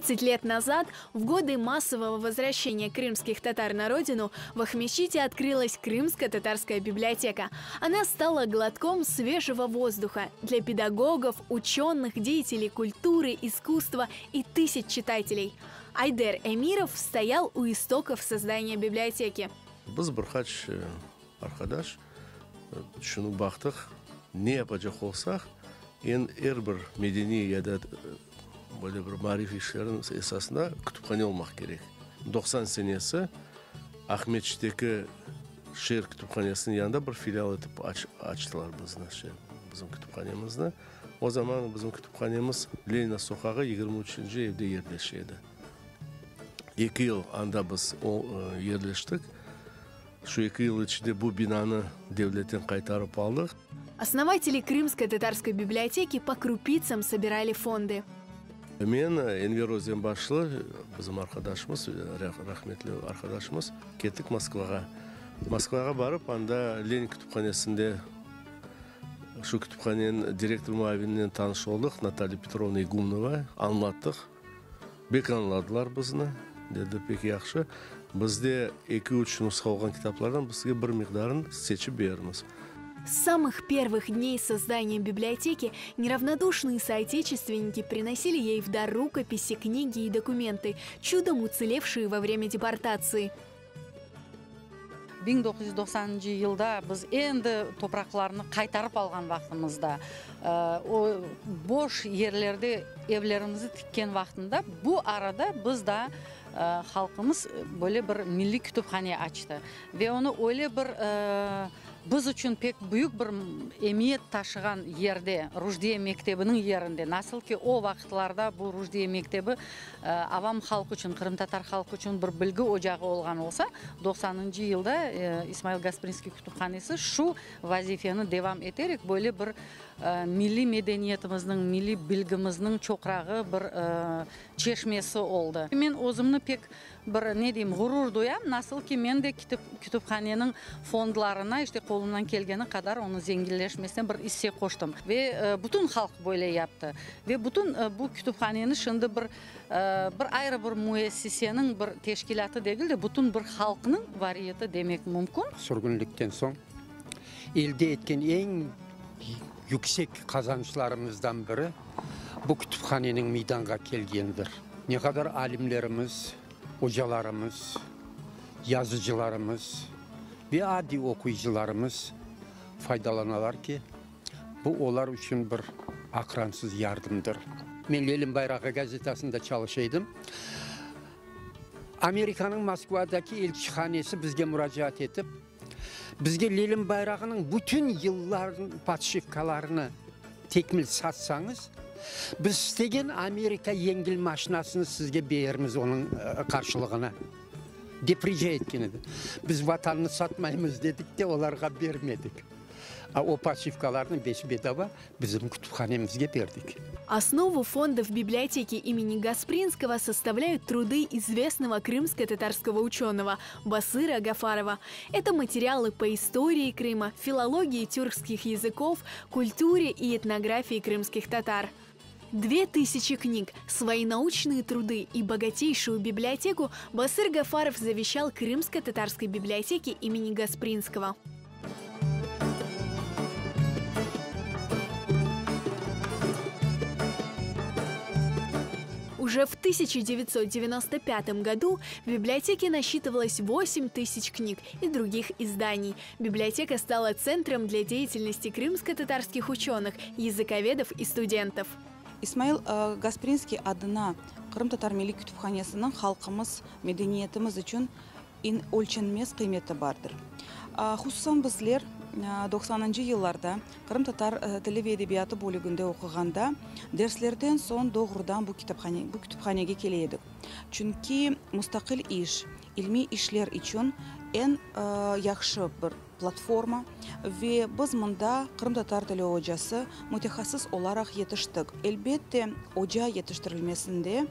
30 лет назад, в годы массового возвращения крымских татар на родину, в Ахмечите открылась Крымско-татарская библиотека. Она стала глотком свежего воздуха для педагогов, ученых, деятелей культуры, искусства и тысяч читателей. Айдер Эмиров стоял у истоков создания библиотеки. Biz bir qaç arqadaş tüşünip baqtıq, ne yapacaq olsaq, eñ er bir medeniy ya da böyle bir maarif işleriniñ esasında kütüphane olmaq kerek. 90 senesi Aqmescitteki şeer kütüphanesiniñ yanında bir filial etip açtılar bizni, bizim kütüphanemizni. O zaman bizim kütüphanemiz Lenina soqağı 23-nci evde yerleşe edi. Eki yıl anda biz yerleştik. Şu eki yıl içinde bu binanı devletten qaytarıp aldıq. Основатели Крымско-татарской библиотеки по крупицам собирали фонды. Men, Enver Özenbaşlı, bizim arqadaşımız, rahmetli arqadaşımız, kettik Moskvağa. Moskvağa barıp, anda Lenin kütüphanesinde şu kütüphaneniñ direktor muavininen tanış oldıq, Natalya Petrovna İgumnova, añlattıq. Bek añladılar bizni, dedi, pek yahşı, bizde eki-üç nusha olğan kitaplardan biz sizge bir miqdarını seçip berermiz. С самых первых дней создания библиотеки неравнодушные соотечественники приносили ей в дар рукописи, книги и документы, чудом уцелевшие во время депортации. 1990-ncı yılda biz endi topraqlarnı qaytarıp alğan vaqtımızda, o boş yerlerde evlerimizni tikken vaqtında, bu arada biz da halqımız böyle bir milliy kütüphane açtı. Ve onı öyle bir biz içün pek büyük bir emiyet taşığan yerde, Ruşdiye mektebiniñ yerinde, nasıl ki o vaqıtlarda bu Ruşdiye mektebi Avam halq içün, qırımtatar halqı içün bir bilgi ocağı olğan olsa, doqsanıncı yılda İsmail Gasprinskiy kütüphanesi şu vazifeni devam eterek böyle bir milliy medeniyetimizniñ, milliy bilgimizniñ çoqrağı, bir çeşmesi oldı. Men özümni pek Bir, ne deyim, ğurur duyam, nasıl ki, men de kütüphaneniñ fondlarına, işte, qolumdan kelgeni qadar onıñ zenginleşmesine bir isse qoştım. Ve bütün halq böyle yaptı. Ve bütün bu kütüphaneni şimdi bir, bir ayrı bir müessiseniñ bir teşkilâtı degil de, bütün bir halqnıñ variyeti demek mümkün. Sürgünlikten soñ elde etken eñ yüksek qazançlarımızdan biri bu kütüphaneniñ meydanğa kelgenidir. Ne qadar alimlerimiz, ocalarımız, yazıcılarımız ve adiy oquyıcılarımız faydalanalar ki, bu olar içün bir aqransız yardımdır. Men Lenin bayrağı gazetasında çalışa edim. Amerikanıñ Moskvadaki elçihanesi bizge muracaat etip, bizge Lenin bayrağınıñ bütün yıllarnıñ podşivkalarını tekmil satsañız, biz istegen Amerika yengil maşinasını sizge berermiz onıñ qarşılığına, dep rica etken edi. Biz Vatannı satmaymız dedik de, olarğa bermedik. A o podşivkalarnı bes-bedava bizim kütüphanemizge berdik. Основу фондов библиотеки имени Гаспринского составляют труды известного крымско-татарского ученого Басыра Гафарова. Это материалы по истории Крыма, филологии тюркских языков, культуре и этнографии крымских татар. 2000 книг, свои научные труды и богатейшую библиотеку Басыр Гафаров завещал Крымско-татарской библиотеке имени Гаспринского. Уже в 1995 году в библиотеке насчитывалось 8 тысяч книг и других изданий. Библиотека стала центром для деятельности крымско-татарских ученых, языковедов и студентов. İsmail Gasprinskiy adına Qırımtatar Milliy Kütüphanesiniñ halqımız, medeniyetimiz içün ölçenmez qıymeti bardır. Hususan bizler doqsanıncı yıllarda qırımtatar tili ve edebiyatı bölüginde oquğanda derslerden soñ doğrudan bu bu kütüphanege kele edik. Çünki mustaqil iş, ilmiy işler içün eñ yahşı bir platforma ve biz mında qırımtatar tili ocası, mütehassıs olaraq yetiştik. Elbette, oca yetiştirilmesinde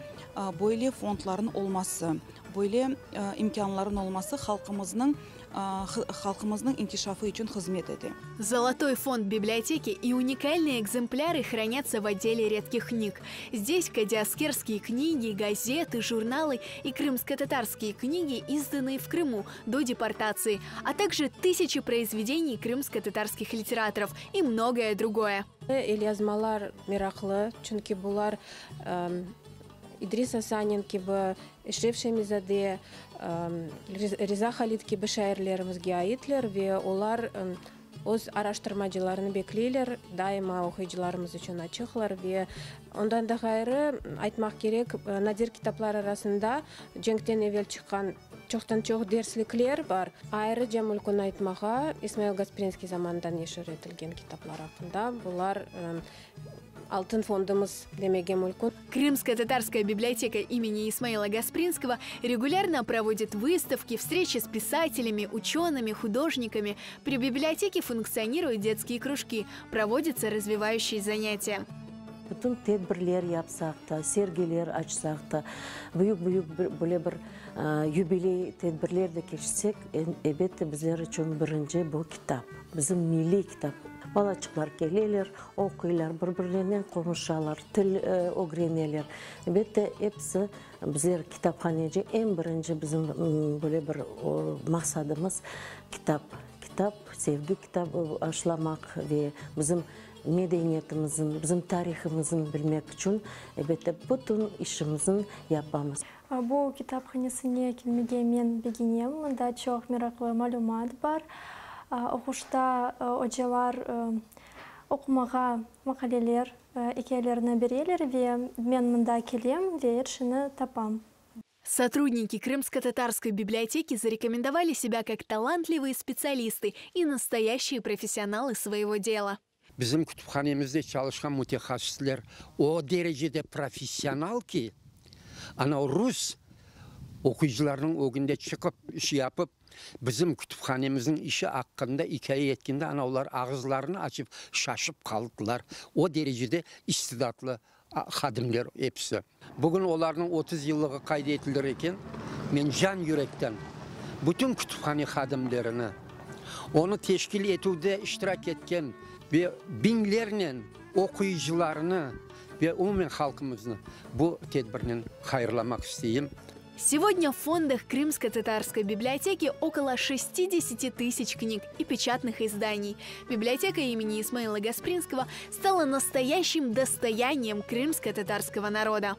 böyle fondlarnıñ olması, böyle imkânlarnıñ olması halqımıznıñ. Halqımıznıñ inkişafı içün hızmet ete. Золотой фонд библиотеки и уникальные экземпляры хранятся в отделе редких книг. Здесь кадиаскерские книги, газеты, журналы и крымско-татарские книги, изданные в Крыму до депортации, а также тысячи произведений крымско-татарских литераторов и многое другое. Elyazmalar meraqlı, çünki bular İdris Asanin kibi, Eşref Şemizade, Riza Halid kibi şairlerimizge aitler ve olar öz araştırmacılarını bekleyler, daima oquyıcılarımız içün açıqlar ve ondan da ğayrı, aytmaq kerek, nadir kitaplar arasında cenkten evel çıqqan çoqtan-çoq derslikler bar. Ayrıca mülkün aytmağa, İsmail Gasprinskiy zamanında neşir etilgen kitaplar aqqında, bular Altın fondumız demege mülkün. Крымско-татарская библиотека имени Исмаила Гаспринского регулярно проводит выставки, встречи с писателями, учеными, художниками. При библиотеке функционируют детские кружки, проводятся развивающие занятия. Bütün tedbirler yapsaq da, sergiler açsaq da, büyük-büyük böyle bir yubiley tedbirler de keçirsek, elbette, bizler içün birinci bu kitap, bizim milliy kitap. Balaçıqlar keleler, oquylar, bir-birlerinen qonuşalar, til ögreneler. Elbette, episi bizler kitaphaneci, eñ birinci bizim böyle bir maqsadımız kitap, kitap, sevgi kitap aşılamaq ve bizim Medeniyetimizin, bizim tarihimizin bilmek içün, elbette, bütün işimizin yapamız. Bu kitaphanesine kelmege men begenem, mında çoq meraqlı malümat bar. Oquşta ocalar oqumağa maqaleler, ikâyelerni bereler ve men mında kelem ve er şeyni tapam. Сотрудники Крымско-татарской библиотеки зарекомендовали себя как талантливые специалисты и настоящие профессионалы своего дела. Bizim kütüphanemizde çalışqan mütehassıslar o derecede professional ki, ana rus oquyıcılarnıñ ögünde çıqıp iş yapıp, bizim kütüphanemizniñ işi aqqında ikâye etkende, ana olar ağızlarını açıp şaşıp qaldılar. O derecede istidatlı hadimler episi. Bugün olarnıñ 30 yıllığı qayd etilir eken, men can yürekten bütün kütüphane hadimlerini, onı teşkil etüvde iştirak etken ve biñlernen oquyıcılarını ve umumen halqımıznı bu tedbirnen hayırlamaq isteyim. Сегодня в фондах Крымско-Татарской библиотеки около 60 тысяч книг и печатных изданий. Библиотека имени Исмаила Гаспринского стала настоящим достоянием крымско-татарского народа.